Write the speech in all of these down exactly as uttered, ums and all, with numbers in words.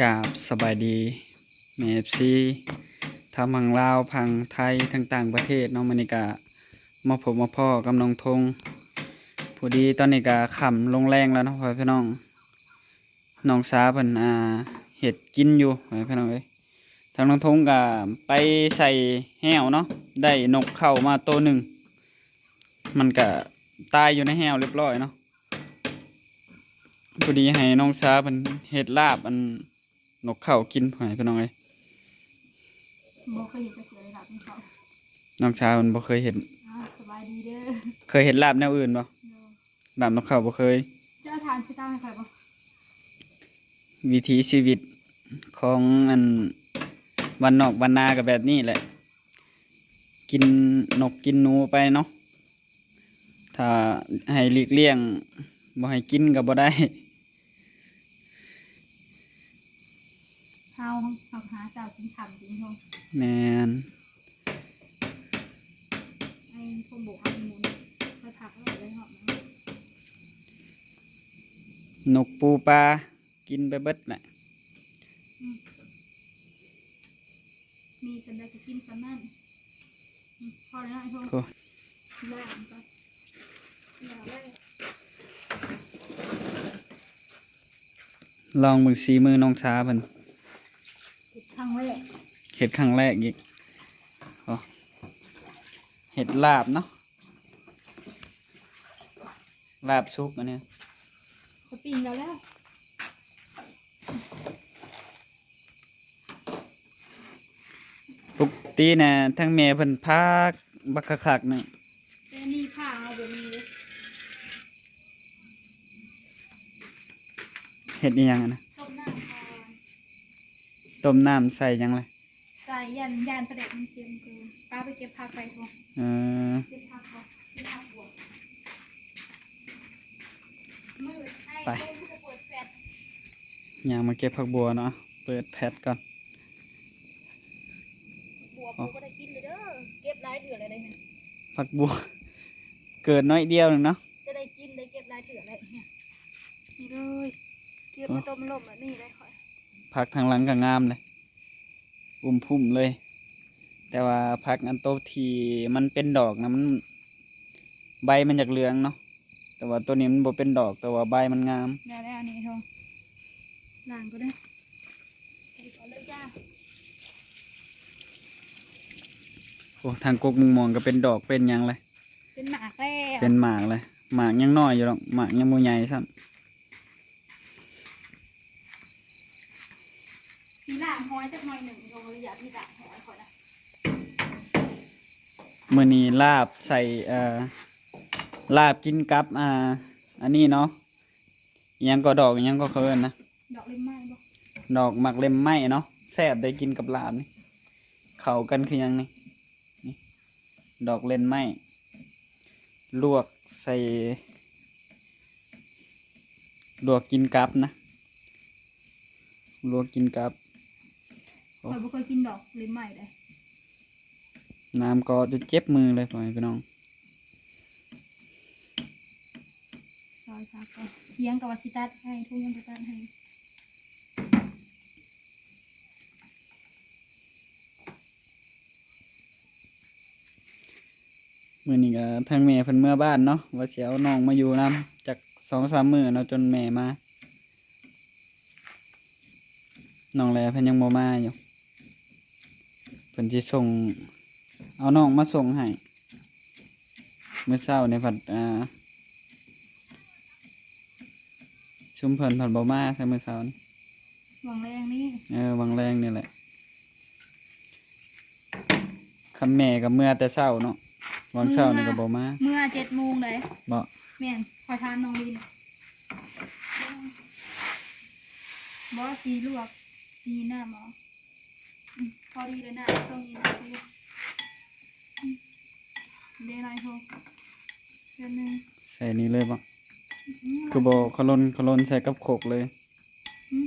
กราบสบายดีแม่ เอฟซี ทั้งฝั่งลาวฝั่งไทยทั้งต่างประเทศเนาะ มื้อนี้ก็มาพบมาพ้อกับน้องทง พอดีตอนนี้ก็ค่ำลงแลงแล้วเนาะพ่อแม่พี่น้อง น้องสาเพิ่น อ่า เฮ็ดกินอยู่พ่อแม่พี่น้องเอ้ย ทางน้องทงก็ไปใส่แห้วเนาะ ได้นกเข้ามาโตหนึ่ง มันก็ตายอยู่ในแห้วเรียบร้อยเนาะ พอดีให้น้องสาเพิ่นเฮ็ดลาบอันนกเข้ากินพ่อแม่พี่น้องเอ้ย บ่เคยเฮ็ดจักเทื่อเลยลาบนกเข้า น้องสาเพิ่นบ่เคยเฮ็ด อ้าว สบายดีเด้อ เคยเฮ็ดลาบแนวอื่นบ่ โดย ลาบนกเข้าบ่เคย เจ้าทานสิตามให้ข้อยบ่ วิถีชีวิตของอันบ้านนอกบ้านนาก็แบบนี้แหละ กินนกกินหนูไปเนาะ ถ้าให้หลีกเลี่ยง บ่ให้กินก็บ่ได้ เฮา เฮาหาเช้ากินค่ำกินค่ำ แม่น ไอ้พวกบกเอาหมูนี่ไปผักไว้เลยเหาะนะ นกปูปลา กินไปเบิดแหละ อืม มีส่ำใดก็กินส่ำนั้น อืม พอแล้วไอ้พวก โอ้ ล้างก่อน ล้างแล้ว ลองเบิ่งสีมือน้องสาเพิ่น เฮ็ดครั้งแรก เฮ็ดครั้งแรกอีก โอ้ เฮ็ดลาบเนาะ ลาบสุกอันนี้ เขาปิ้งแล้วแล้ว ปกตินะ ทั้งแม่เพิ่นผักบักคักๆ นึง แต่นี่ผ่าเอาแบบนี้เลย เฮ็ดอีหยังอะนะ ต้มน้ำก่อน ต้มน้ำใส่หยังเลย ใส่ย่าน ย่านปลาแดกมันเค็มเกิน ป้าไปเก็บผักไปก่อน เออ เก็บผักก่อน เก็บผักบวบ มืดให้ ไป เพิ่นก็เปิดแฟลช ย่างมาเก็บผักบัวเนาะ เปิดแฟลชก่อน บัว อ๋อ บ่ได้กินเลยเด้อ เก็บหลายเทื่อแล้วเด้เนี่ย ผักบัว เกิดน้อยเดียวหนึ่งเนาะ จะได้กินได้เก็บหลายเทื่อแล้วเนี่ย นี่เลย เก็บมาต้มลมแบบนี้เลยข้อย ผักทางหลังก็งามเลย อุ้มพุ่มเลย แต่ว่าผักอันโตที่มันเป็นดอกนะ มัน ใบมันอยากเหลืองเนาะ แต่ว่าตัวนี้มันบ่เป็นดอก แต่ว่าใบมันงาม ได้แล้วอันนี้โท ล้างก็ได้ เอาเลยจ้า โอ้ ทางกกม่วงๆ ก็เป็นดอกเป็นหยังเลย เป็นหมากแล้ว เป็นหมากเลย หมากยังน้อยอยู่ดอก หมากยังบ่ใหญ่ซ้ำ สิล้างหอยจักหน่อยหนึ่ง โท อยากสิล้างหอยข้อยนะ มื้อนี้ลาบใส่ เอ่อ ลาบกินกับ อ่า อันนี้เนาะ อิหยังก็ดอกอิหยังก็เขาเอิ้นนะ ดอกเล็มไม้บ่ ดอกหมากเล็มไม้เนาะ แซ่บได้กินกับลาบนี่ เข้ากันคือหยังนี่ นี่ ดอกเล็มไม้ ลวกใส่ ลวกกินกับนะ ลวกกินกับ โอ้ ข้อยบ่เคยกินดอกเล็มไม้เด้ น้ำก็จะเจ็บมือเลยพ่อแม่พี่น้อง ซอยผักก่อน เขียงก็ว่าสิตัดให้ ทุ่งยังบ่ตัดให้ มื้อนี้ก็ทางแม่เพิ่นเมือบ้านเนาะ ว่าสิเอาน้องมาอยู่นำจักสองสามมื้อเนาะ จนแม่มา น้องแลเพิ่นยังบ่มาอยู่ เพิ่นสิส่ง เอาน้องมาส่งให้ มื้อเช้านี่ผัด อ่า ชุมเพิ่นผัดบ่มาใช่มื้อเช้านี่ หวังแรงนี่ เออ หวังแรงนี่แหละ คันแม่ก็เมือแต่เช้าเนาะ หวังเช้านี่ก็บ่มา เมือเจ็ดโมงเลย บ่ แม่น ข้อยถามน้องลีน บ่ สิลวก สิน้ำบ่ อืม พอดีเลยนะ ตรงนี้นะ อืม เดี๋ยวหน่อยโทร เดี๋ยวหนึ่ง ใส่นี่เลยบ่ อืม คือบ่ขะลนขะลนใส่กับโคกเลย อืม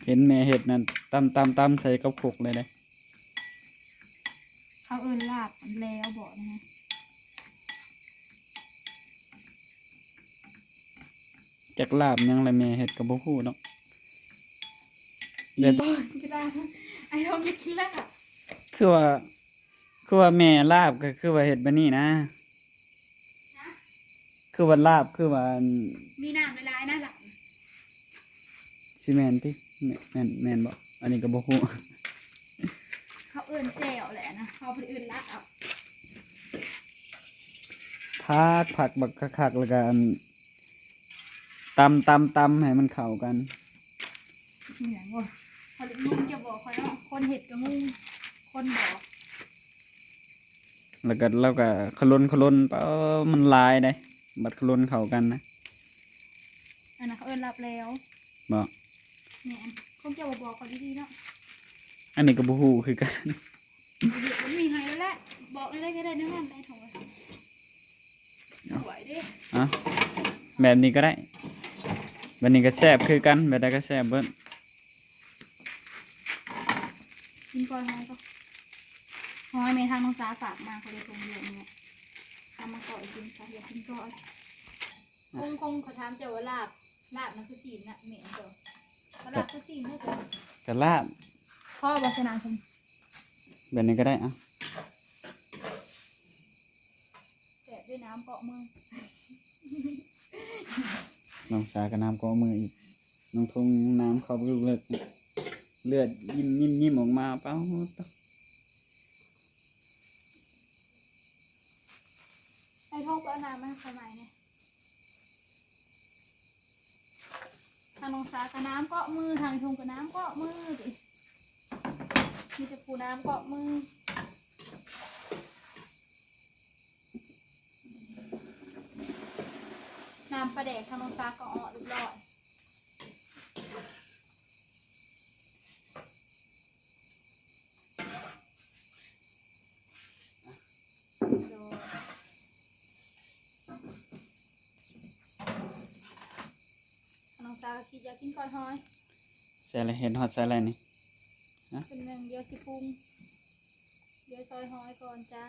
เห็นแม่เฮ็ดนั่น ตำตำตำใส่กับโคกเลยเด้ เขาเอิ้นลาบแล้วบ่นะฮะ จักลาบหยังละแม่เฮ็ดก็บ่ฮู้เนาะ เดี๋ยว บ่ ก็ได้ ไอ้ทองอยากกินลาบ คือว่า คือว่าแม่ลาบก็คือว่าเฮ็ดแบบนี้นะ คือว่าลาบ คือว่าอัน มีน้ำหลายๆนะล่ะ สิแม่นติ แม่น แม่น แม่นบ่ อันนี้ก็บ่ฮู้ เขาเอิ้นแจ่วแหละนะ เขาเพิ่นเอิ้นลาบ ผัด ผัดบักคักๆ แล้วก็อัน ตำ ตำ ตำให้มันเข้ากัน อิหยังวะ เขาเรียกงงจะบอกเขาเนาะ คนเฮ็ดก็งง คนบอก แล้วก็ แล้วก็ขลุน ขลุน เอ้อ มันหลายเด้ บัดขลุนเข้ากันนะ อันนั้นเขาเอิ้นลาบแล้ว บ่ แม่น คงจะบ่บอกเขาดีๆเนาะ อันนี้ก็บ่ฮู้คือกัน บ่ฮู้ บ่มีให้แล้วแหละ บอกได้ก็ได้ แนวนั้นได้ ถวาย ถวายเด้ อ่ะ แบบนี้ก็ได้ แบบนี้ก็แซ่บคือกัน แบบใดก็แซ่บเบิด กินก้อยหอยก็ หอยแม่ทางน้องสาฝากมา เขาเลยตรงเดียวเนี่ย เอามาก้อยกินซะ อยากกินก้อย คง คงเขาถามเจ้าว่าลาบ ลาบนั่นคือศีลนะ แม่นเจ้า ว่าลาบคือศีลนะเจ้า ก็ลาบ พ่อบอกขนาดฉัน แบบนี้ก็ได้ อ่ะ แซ่บด้วยน้ำเกาะมือ น้องสาก็น้ำเกาะมืออีก น้องทงน้ำเข้าไปลึกๆ เลือดยิ้มยิ้มยิ้มออกมา เป้า ไอ้ทงไปเอาน้ำมาให้ข้อยใหม่เนี่ย ทางน้องสาก็น้ำเกาะมือ ทางไอ้ทงก็น้ำเกาะมือติ มีแต่ผู้น้ำเกาะมือ น้ำปลาแดกทางน้องสาก็ออกเรียบร้อย น้องสาวก็คิดอยากกินก้อยหอย ใส่อะไร เห็นฮอดใส่อะไรนี่ ฮะ เป็นหนึ่งเดียวสิปรุง เดี๋ยวซอยหอยก่อนจ้า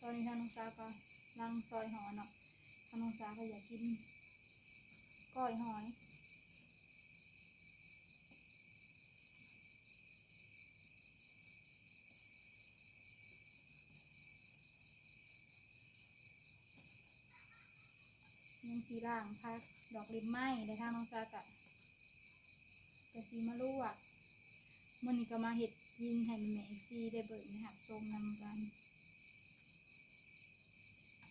ตอนนี้ทางน้องสาวก็ลังซอยหอยเนาะ ทางน้องสาวก็อยากกินก้อยหอย ยังสิล้างผักดอกเล็บไม้ ได้ทางน้องสาวกะ กะสิมาลวก มื้อนี้ก็มาเฮ็ดกินให้แม่ๆ เอฟซี ได้เบิ่งได้รับชมนำกัน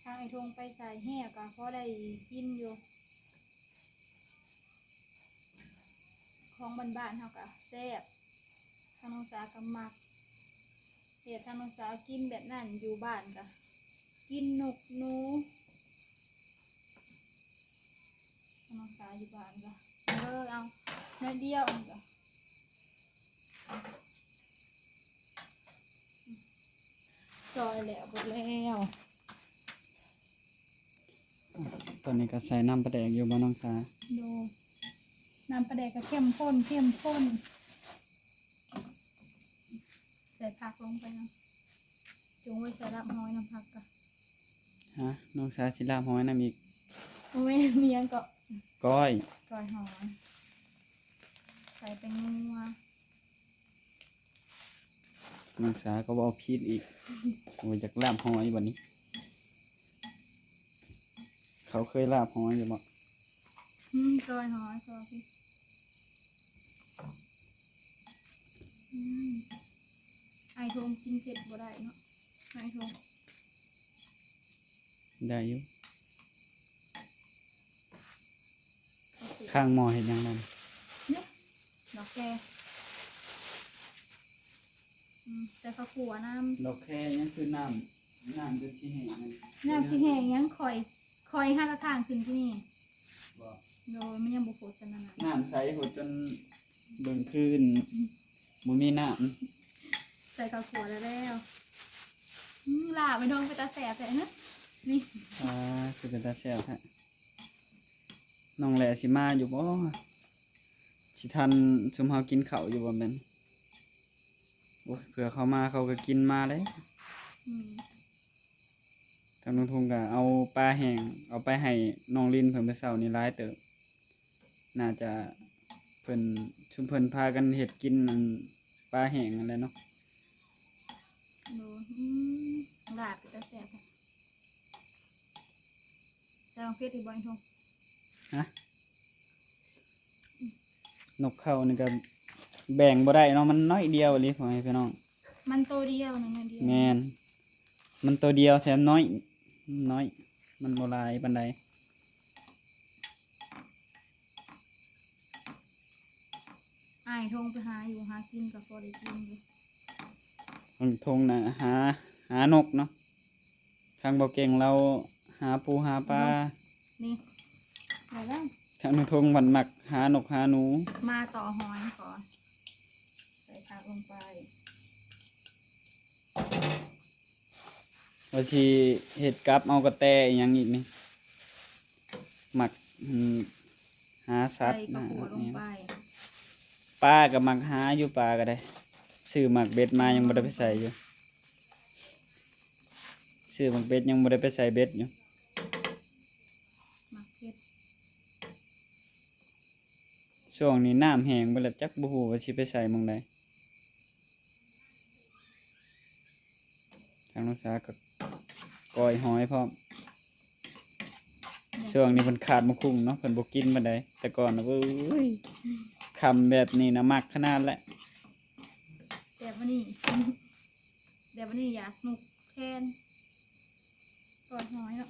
ทางไอ้ทงไปใส่แห้วก็พอได้กินอยู่ ของบ้านๆ เฮาก็แซ่บ ทางน้องสาวก็มัก เฮ็ดทางน้องสาวกินแบบนั้น อยู่บ้านก็กินนกหนู ทางน้องสาวอยู่บ้านก็ เออ เอาน้อยเดียวมันก็ ซอยแล้ว เบิดแล้ว ตอนนี้ก็ใส่น้ำปลาแดกอยู่บ่น้องสา โดย น้ำปลาแดกก็เข้มข้น เข้มข้น ใส่ผักลงไปนะ จงไว้ใส่ลาบหอยน้ำผักกะ ฮะ น้องสาสิลาบหอยนำอีก โอ้ย มีหยังก็ ก้อย ก้อยหอย ใส่แป้งนัว น้องสาก็เว้าผิดอีก โอ้ย อยากลาบหอยบัดนี้ เขาเคยลาบหอยอยู่บ่ อืม ก้อยหอย ก้อย อืม ไอ้ทงกินเผ็ดบ่ได้เนาะ ไอ้ทง ได้อยู่ ข้างหม้อเฮ็ดหยังนั่น นี่ ดอกแค อืม แต่ข้าวคั่วน้ำ ดอกแคยังคือน้ำ น้ำจนสิแห้งนั่น น้ำสิแห้งยัง ข่อย ข่อยหากะข้างขึ้นที่นี่ บ่ โดย มันยังบ่โผล่จนนั่นน่ะ น้ำใสโผล่จนเบิ่งคืน บ่มีน้ำ ใส่ข้าวคั่วแล้วแล้ว อืม ลาบไปดองไปตาแสบแท้นะ นี่ อ่า คือเป็นตาแซ่บแท้ น้องแหล่สิมาอยู่บ่ สิทันซุมเฮากินข้าวอยู่บ่แม่น โอ้ย เผื่อเขามาเขาก็กินมาเลย อืม ทางน้องทงก็เอาปลาแห้ง เอาไปให้น้องลินเพิ่นไปเช้านี่หลายเติบ น่าจะเพิ่น ชุมเพิ่นพากันเฮ็ดกินอันปลาแห้งนั่นแหละเนาะ โดยอืมลาบเป็นตาแซ่บค่ะจะลองเพียรอีกบ่อยทง ฮะ นกเขานี่ก็แบ่งบ่ได้เนาะ มันน้อยเดียวอีหลีพ่อแม่พี่น้อง มันโตเดียวนะเนี่ยเดียว แม่น มันโตเดียวแถมน้อย น้อย มันบ่หลายปานใด อ้ายทงไปหาอยู่หากินกับพอได้กินอยู่ ทงทงนะหา หานกเนาะ ทางบ่าวเก่งเราหาปูหาปลา นี่ได้แล้ว ทางน้องทงมันมักหานกหาหนู มาต่อหอยก่อนใส่ผักลงไป ว่าสิเฮ็ดกับเอากระแตอีหยังอีกนี่ มักอืมหาสัตว์ ใส่กระ นะ ปูลงไป ปลาก็มักหาอยู่ ปลาก็ได้ ซื้อหมากเบ็ดมายังบ่ได้ไปใส่อยู่ ซื้อหมากเบ็ดยังบ่ได้ไปใส่เบ็ดอยู่ หมากเผ็ด ช่วงนี้น้ำแห้งเบิดแล้ว จักบ่ฮู้ว่าสิไปใส่หม่องใด ทางน้องสาก็ก้อยหอยพร้อม ช่วงนี้เพิ่นขาดหมากฮุ่งเนาะ เพิ่นบ่กินปานใด แต่ก่อนน่ะ เอ้ย ค่ำแบบนี้นะมักขนาดแหละ แต่วันนี้ แต่วันนี้อยากหนุกแทนก้อยหอยเนาะ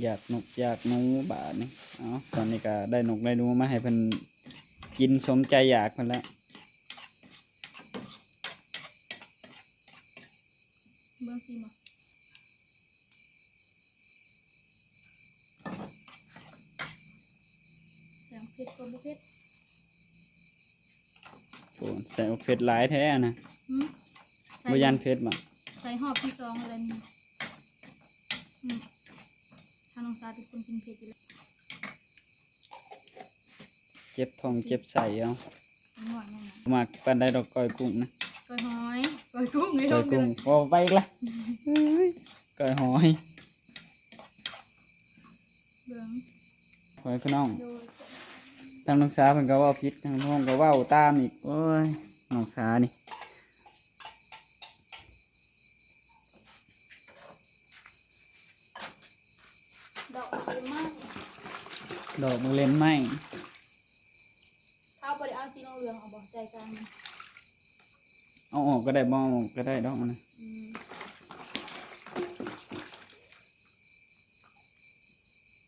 อยากนกอยากหนูบาดนี้ เอ้า ตอนนี้ก็ได้นกได้หนูมาให้เพิ่นกินสมใจอยากเพิ่นแล้ว เบิ่งสิบ่แสงเผ็ดก็บ่เผ็ด โอ้ ใส่เผ็ดหลายแท้นะ หืม บ่ย่านเผ็ดบ่ ใส่หอบที่สองเลยนี่อืมทางน้องสาวเป็นคนกินเผ็ดอยู่แล้ว เจ็บท้องเจ็บไส้เอา หน่อยหนึ่งนะ มักปานใดดอกก้อยกุ้งนะ ก้อยหอยก้อยกุ้งไง ก้อยกุ้ง ลู โอ้ไปอีกละเอ้ยก้อยหอย เบิ่ง หอยพี่น้อง โดย ทางน้องสาวเพิ่นก็เว้าผิด ทางน้องก็เว้าตามอีก โอ้ย น้องสาวนี่ ดอกเข็มมาก ดอกมะเร็งไหม ข้าวบ่ได้เอาสีเหลืองเอาบ่ใจกลางนี่ เอาออกก็ได้ บ่เอาออกก็ได้ดอกมันนะ อืม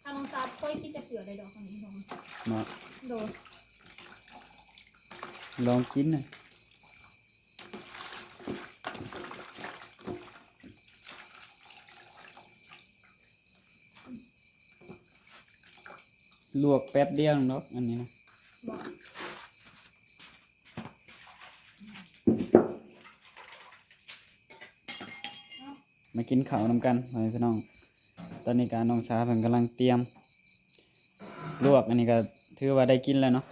ทางน้องสาวค่อยคิดจะเปลือกเลยดอกอันนี้ดอก มา โดย ลองกินนะ ลวกแป๊บเดียวเนาะ อันนี้นะ บอก มากินข้าวนำกันพ่อแม่พี่น้อง ตอนนี้ก็น้องสาวเพิ่นกำลังเตรียม ลวกอันนี้ก็ถือว่าได้กินแล้วเนาะ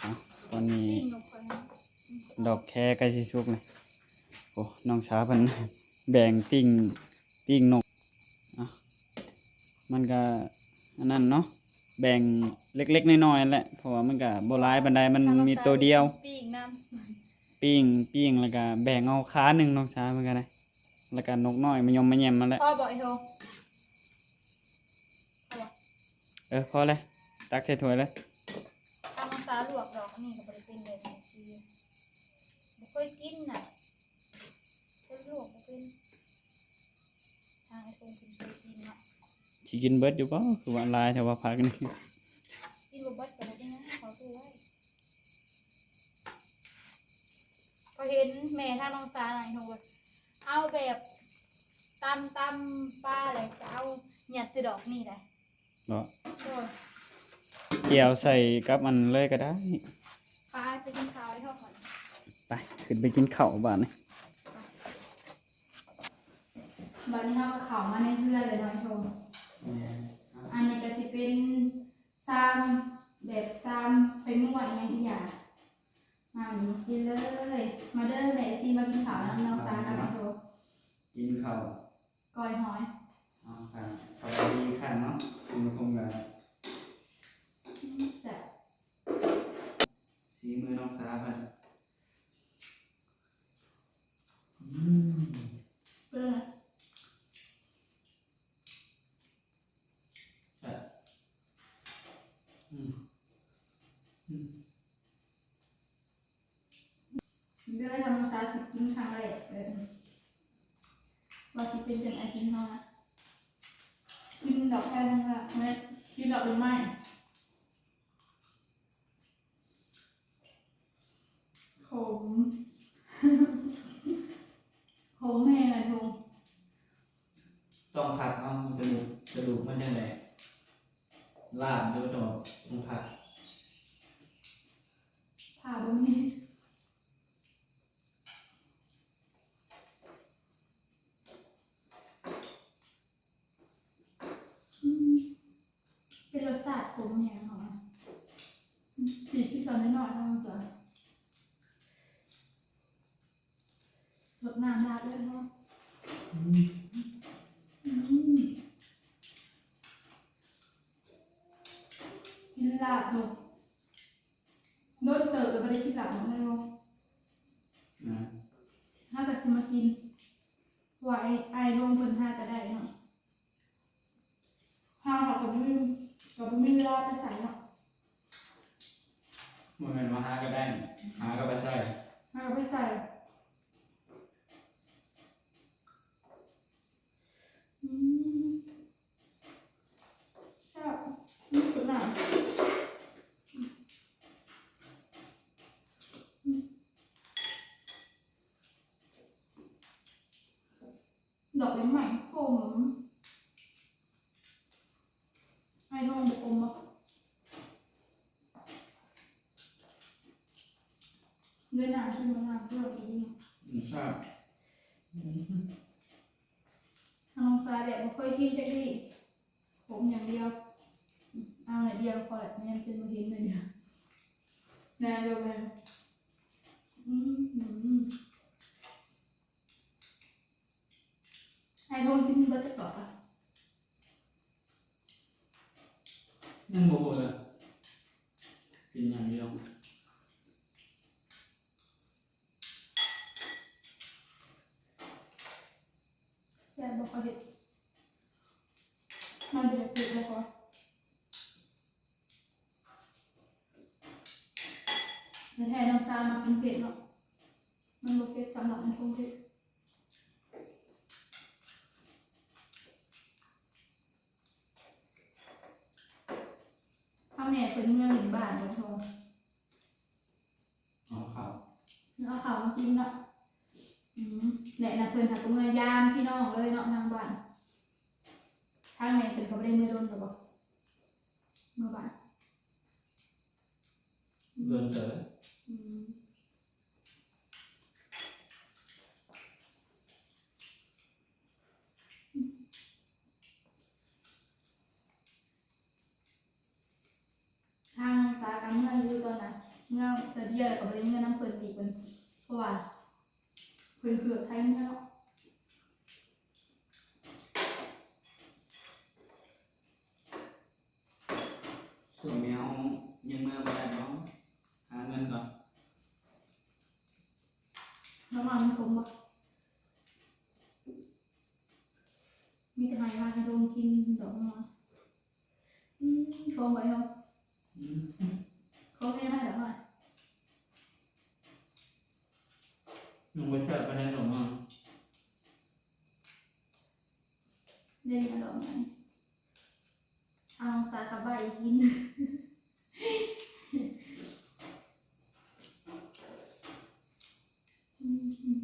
อ่ะ ตอนนี้ ปิ้งลงไปนะ ดอกแคใกล้สิสุกเลย โอ้ น้องสาวเพิ่น แบ่งปิ้ง ปิ้งนก อ่ะ มันก็อันนั้นเนาะ แบ่งเล็กๆน้อยๆนั่นแหละ เพราะว่ามันก็บ่หลายปานใด มันมีตัวเดียว ปิ้งน้ ปิ้ง ปิ้ง แล้วก็แบ่งเอาขาหนึ่ง น้องสาวเพิ่นก็ได้ แล้วก็นกน้อยมายมมาแยมมันแหละ ำพ่อบอกไอ้โท เออ พอเลย ตักใส่ถ้วยเลย ทำน้ำซาลวกดอกอันนี้ก็บ่ได้เป็นแบบนี้คือบ่เคยกินน่ะ คนลวกบ่เป็น ทางไอ้โทเพิ่นเคยกินเนาะ สิกินเบิดอยู่บ่ คือว่าหลายแต่ว่าผักนี่ กินบ่เบิดก็บ่เป็นหยัง ขอตู้ไว้ ก็เห็นแม่ทางน้องสาหน่อยโทว่าเอาแบบตำ ตำปลาเลยจะเอาหยัดใส่ดอกนี่ได้ เนาะ โดย เจียวใส่กับอันเลยก็ได้ ปลาไปกินข้าวไอ้ทอดก่อน ไป ขึ้นไปกินข้าวบาดนี้ บัดนี้เฮาก็เข้ามาในเฮือนเลยเนาะไอ้โท อันนี้ก็สิเป็นซามแบบซามไปม่วนอิหยังอีหยัง มานี่มากินเลย มาเด้อแม่ซีมากินข้าวนำน้องสากับไอ้โท กินข้าว ก้อยหอย อ๋อครับ สวัสดีค่ะเนาะ คุณผู้ชมครับ อืม แซ่บ สีมือน้องสาวเพิ่น อืม เป็นไง แซ่บ อืม อืม เด้อ ธรรมศาสตร์สิกินครั้งแรกเลย ว่าสิเป็นจังได๋กินเฮานะ กินดอกแค แม่ กินดอกไม้ ขม ขมแฮงอะทุง ต้องผัดเนาะ มันกระดูก กระดูกมันจังได๋ ลาบมันก็ต้อง ต้องผัด ผ่าบ่มี อืม เป็นรสชาติขมแฮงหอม สีที่ตอนน้อยๆ เนาะจ้ะ สดน้ำราดเลยเนาะ อืม อืม กินลาบเนาะ โดนเติบแล้วบ่ได้กินลาบเนาะแม่เนาะ นะ เฮาก็สิมากิน เพราะว่าไอ้ ไอ้โรงเพิ่นหาก็ได้เนาะ หาเขาก็บ่มี ก็บ่มีเวลาไปใส่เนาะ บ่แม่นว่าหาก็ได้ หาก็ไปใส่ หาก็ไปใส่ อืม แซ่บ อืม สุดหนาว อืม ดอกไม้ขม ไอ้น้องบ่ขมบ่ เวียดนามกินมะนาวเปรี้ยวดีเนาะ อืม ใช่ อืม ทางน้องสาวแบบบ่เคยกินจักที ขมอย่างเดียว เอาหน่อยเดียวพอแหละ แม่จนบ่เห็นหน่อยเดียว แน่เลย อืม อืม ไอ้โดนกินเบิดจักดอกอะ ยังบ่หมดเลย กินอย่างเดียว แซ่บบ่ค่อยเผ็ด มันเป็นเผ็ดบ่ค่อย แท้ๆ น้องสาวมักกินเผ็ดเนาะ มันบ่เผ็ดสำหรับมันคงเผ็ด ถ้าแม่เพิ่นเมือหนึ่งบ้านบ่ทอง เอาข้าว เอาข้าวมากินเนาะ อืม แหละนะ เพิ่นหาก็เมือยามพี่น้องเลยเนาะ ทางบ้าน ทางแม่เพิ่นก็บ่ได้เมือโดนดอกบ่ เมือบ้าน โดนเต๋อ อืม ทางสาขาเมืองอยู่ตอนน่ะ เมืองเตอเดียแล้วก็บ่ได้เมือนำเพิ่นอีกเพิ่น เพราะว่าเพิ่นเกือบไทยเมืองเนาะ ช่วงนี้เฮายังเมือบ่ได้เนาะ หาเงินก่อน น้ำมันมันขมบ่ มีแต่ให้มาให้โดนกินดอกเนาะ อืม ของไว้เนาะ อืม ของแม่มาดอกเนาะ ยังบ่แซ่บปานใดดอกเนาะ เล่นมาดอกไม้ เอาสากะใบกิน อืม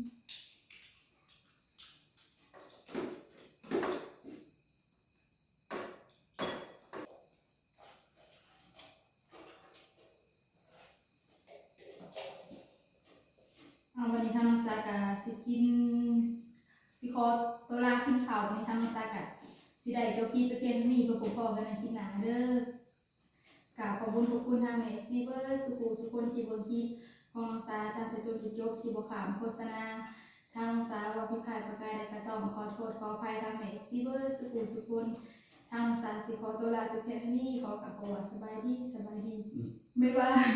เอา วันนี้ทางน้องสากะสิกิน สิขอตัวลากินข้าว วันนี้ทางน้องสากะสิได้จบคลิปไปเพียงเท่านี้ พบพ้อกันในคลิปหน้าเด้อ กราบขอบคุณขอบคุณทางเอฟซีเบิดสุขุสุคนที่เบิ่งคลิปของน้องสาตั้งแต่ต้นจนจบ ที่บ่ข้ามโฆษณา ทางน้องสาว่าผิดพลาดประการใดก็ต้องขอโทษขออภัยทางแม่ เอฟซี เบิดสุขุสุคน ทางน้องสาสิขอตัวลาไปเพียงเท่านี้ ขอกราบคำว่าสบายดี สบายดี บ๊ายบาย